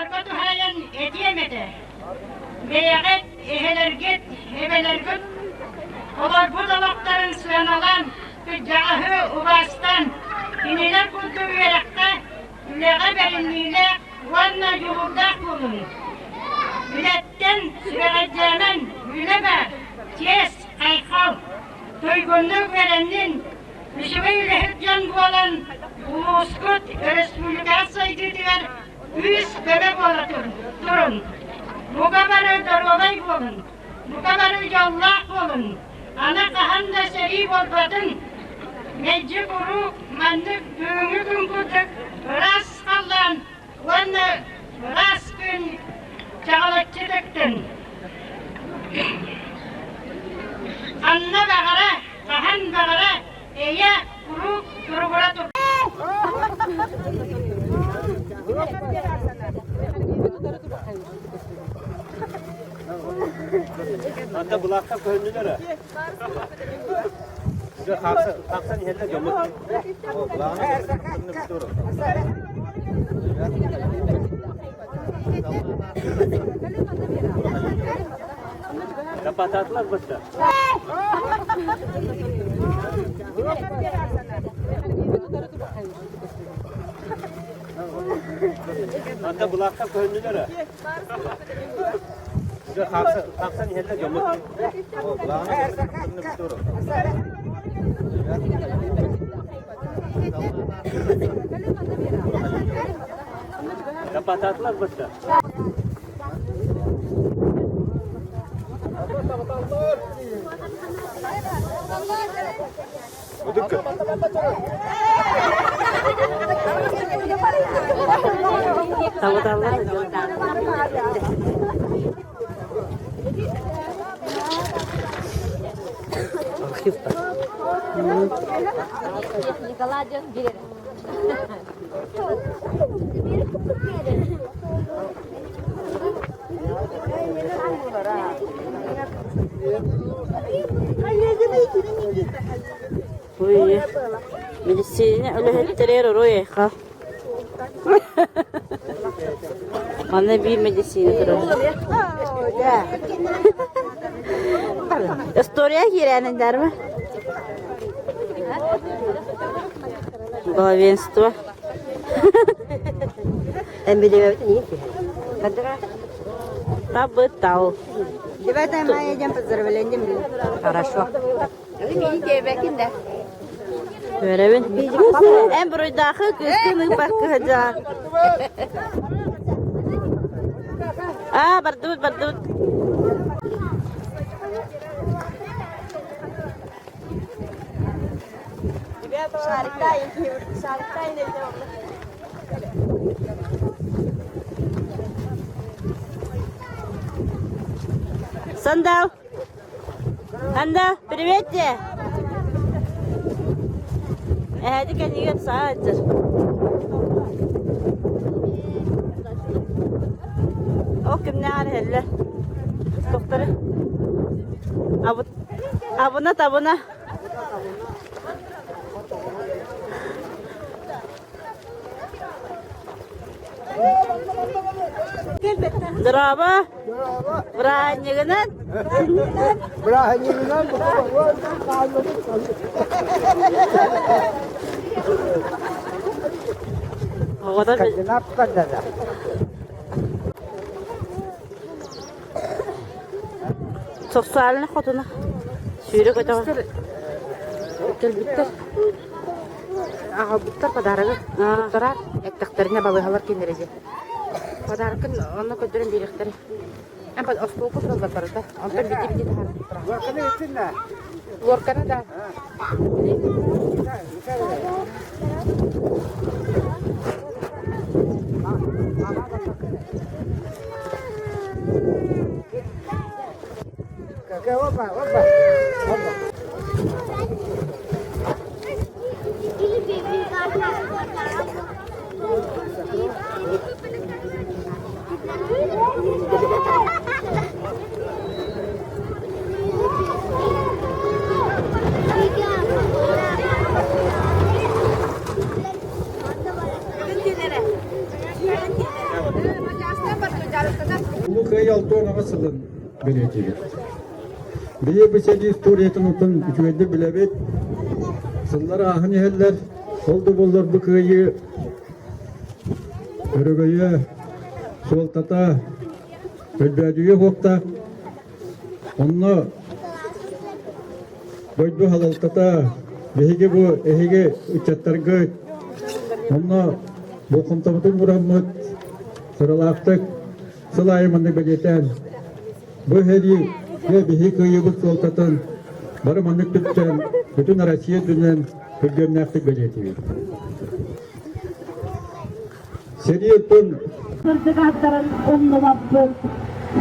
Оҕолорго туһаайан этиэм этэ: бэйэҕит, эһэлэргит, эбэлэргит олорбут олохторун сыаналаан, кырдьаҕаһы убаастаан, кинилэр курдук үөрэххэ, үлэҕэ бэриниилээх уонна дьулуурдаах буолуҥ. Үлэттэн сүрэҕэлдьээмэҥ, үлэ баар, чиэс, айхал, туйгуннук үөрэннин, үчүгэй үлэһит дьон буолан улуускут өрөспүүбүлүкэҕит сайдыытыгар күүс-көмө буола турун. Бука бары доруобай буолун, бука бары дьоллоох буолун, аны хаһан да сэрии буолбатын, мэлдьи куруук маннык бүгүҥҥү күн курдук ыраас халлаан уонна ыраас күн чаҕылыччы тыктын. Ханна баҕара, хаһан баҕара эйэ куруук туругура тур. Анда булаахтар көһүннүлэр ээ. Дьэ хаамсан иһэллэр дьоммут. Капатаатылар бытта. Анда булаахтар көһүннүлэр ээ. Дьэ хаамсан иһэллэр дьоммут. Капатаатылар бытта. Табыталлар. Архив-то. Николай дьон биэрэр. Ой, медицина үлэһиттэригэр уруй айхал. Манна биир медицина турар. История киирэнин дарма. Главенство. Табытал. 9 мая день поздравлением. Хорошо. Үөрэбин. Эн буруйдаахы кыыскын ыыппакка сылдьаҕын. Аа, бардыбыт, бардыбыт. Сандал! Анда, привет тебе! Эһэди кэннигэр саа сылдьар. Ол кимнээҕэр иһэллэр. Тохтору. Абына табына. Здорово! Бырааһынньыгынан! Бырааһынньыгынан Оҕото Социальнай хотуна сүүрэ көтөҕө Кэлбиттэр аҕалбыттар подарогы туттараар эттэхтэринэ балыыһалар кинилэрэ диэн. Подарокын онно көрдөрөн биэриэхтэрэ. Эн оскуолка тураллар барыта. Онтон бити-бити таһаарбыттара. Луорканы иттин да? Луорканы да. Опа, опа, опа. Кыайыы 68 сылын бэлиэтиибит. Биһиги бу сэрии историятын утун үчүгэйдик билэбит. Сыллар ааһан иһэллэр. Ол да буоллар бу кыайыы өрөгөйө, суолтата өлбөөдүйүө суохтаах. Онно дойду салалтата биһиги бу эһиги ыччаттаргыт онно болҕомтобутун ураммыт сыралаахтык сыл аайы маннык бэлиэтээн бу сэрии биһиги кыайыыбыт суолтатын бары маннык түптэн бүтүн Россия үрдүнэн күргүөмнээхтик бэлиэтиибит. Сэрии оттон Сырдык ааттарын умнубаппыт.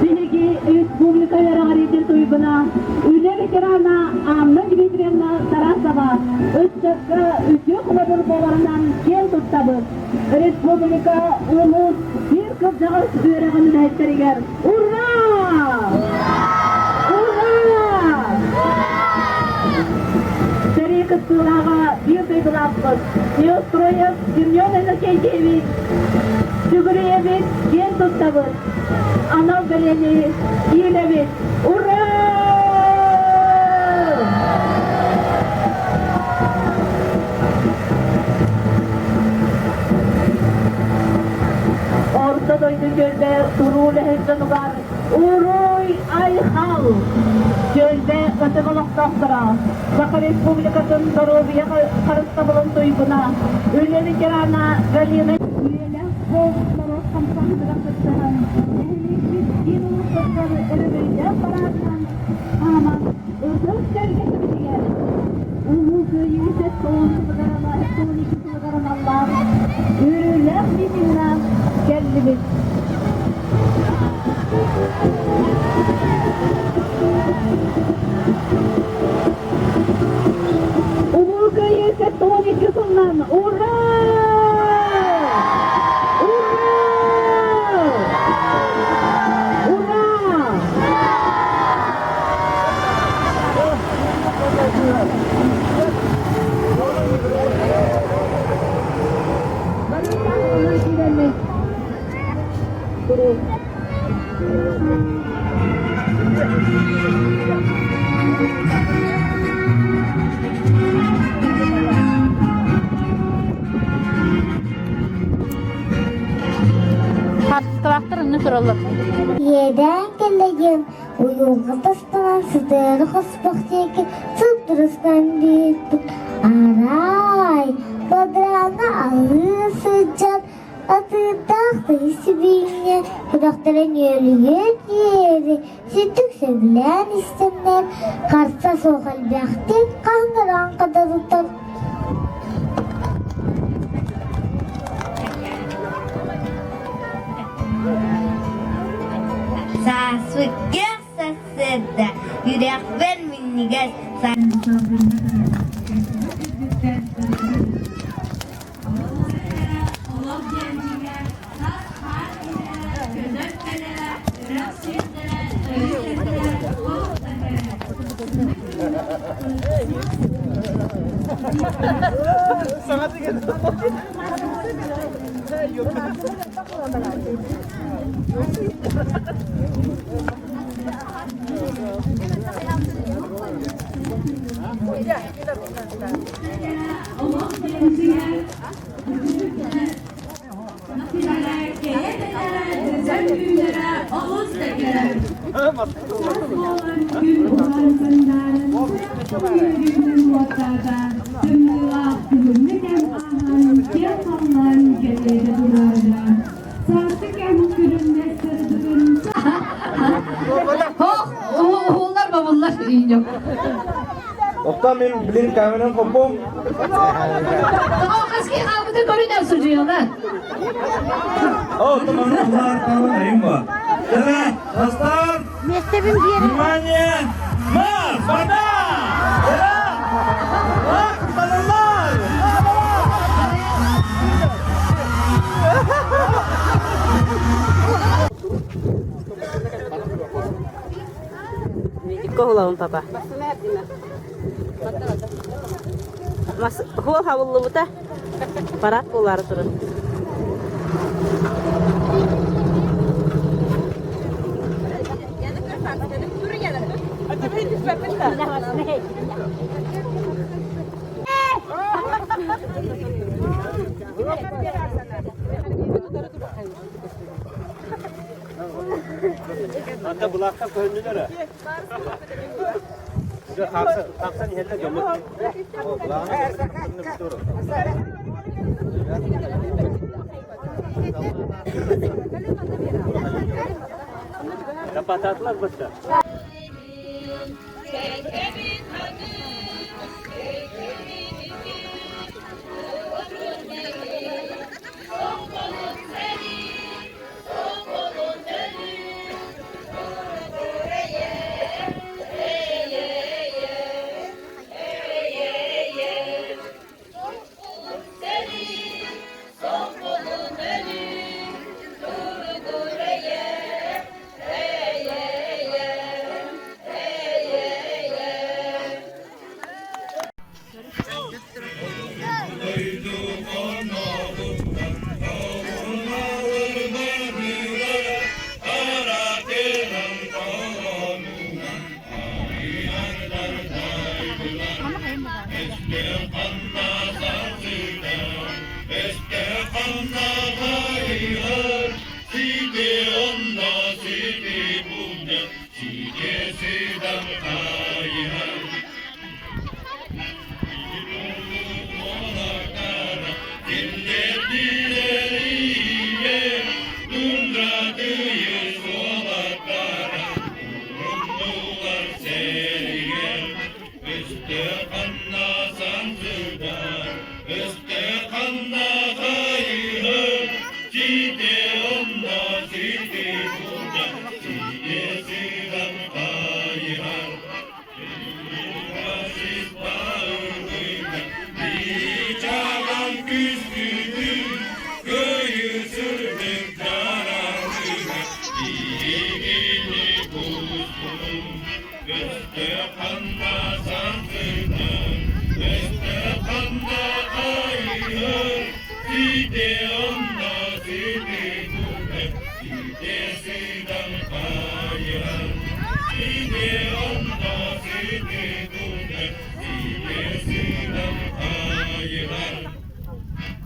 Биһиги республика үөрэҕириитин туйгуна, үлэ ветерана Анна Дмитриевна Тарасова ыччакка үтүө холобур буоларынан киэн туттабыт. Республика улуус биир кырдьаҕас үөрэҕин үлэһиттэригэр Ура! Ура! Сэрии кыттыылааҕа биир дойдулаахпыт Неустроев Семен Иннокентьевич сүгүрүйэбит, киэн туттабыт, анал бэлиэни иилэбит. Ура! Орто дойду түөлбэ туруу үлэһит дьонугар Уруй-айхал! Түөлбэ ытык олохтоохторо, Саха Республикатын доруобуйа харыстабылын туйгуна, үлэ ветерана Галина Үйэлээх полк норуот хамсааһыныгар кыттыһан, нэһилиэкпит киин улуустарыгар өрөгөйдөөх параадынан хааман, ытык сэргэсэбитигэр Улуу Кыайыы 70 сылыгар 72 сылыгар аналлаах үөрүүлээх митиҥҥэ кэллибит. Улуу Кыайыы 72 сылынан ура! Ура! Ура! Хаартыскалаахтар онно тураллар. Иэдээн кэллэгим уйулҕа тастынан сытыары хоспох диэки сып-дырыстан биэрбит. Арай, бадараана аһыы сылдьан атыырдаах тыйыс сибиинньэ күрэхтэрэ нүөлүйүө диэри сүтүк сөбүлээн истэннэр, харса суох элбэхтик хаһыҥыран хатарыттар. Сааскы сарсыарда үрэхпэр минньигэс Уһуллар бабыллар ииньок. Оттон мин блин камерам хоппум. Тоҕо хаски хаалбыты көрүнэн судьуйалар. О, Состав! Внимание! Марш! Вода! Коһулабын папа. Мас хуол хабыллыбыта. Парад буолаары турар. Анда былаахтар көһүннүлэр Хапсан иһэллэр дьоммут. Kapatатылар бытта.